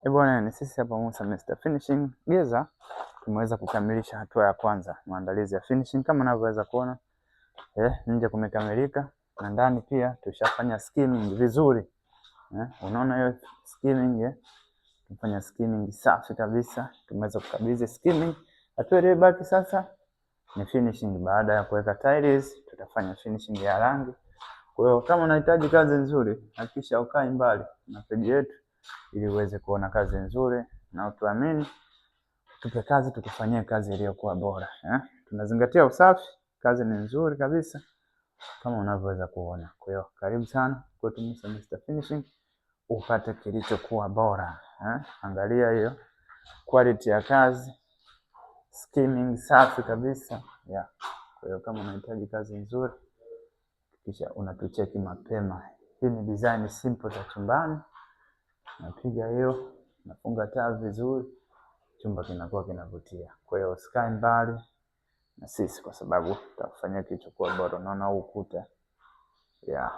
Eh bwana, ni sisi hapa Musa Mr Finishing Geza tumeweza kukamilisha hatua ya kwanza, maandalizi ya finishing kama unavyoweza kuona nje kumekamilika na ndani pia tushafanya skimming vizuri. Unaona hiyo skimming? Tumefanya skimming safi kabisa, tumeweza kukabidhi skimming. Hatua iliyobaki sasa ni finishing. Baada ya kuweka tiles, tutafanya finishing ya rangi. Kwa hiyo kama unahitaji kazi nzuri, hakikisha ukai mbali na peji yetu ili uweze kuona kazi nzuri na utuamini, tupe kazi tukufanyie kazi iliyokuwa bora eh? Tunazingatia usafi, kazi ni nzuri kabisa kama unavyoweza kuona. Kwa hiyo karibu sana kwetu Musa Mr Finishing upate kilichokuwa bora eh? Angalia hiyo quality ya kazi, skimming safi kabisa yeah. Kwa hiyo kama unahitaji kazi nzuri, kisha unatucheki mapema. Hii ni design simple za chumbani, napiga hiyo, nafunga taa vizuri, chumba kinakuwa kinavutia. Kwa hiyo usikae mbali na sisi, kwa sababu tutakufanyia kilichokuwa bora. Unaona huu ukuta yeah.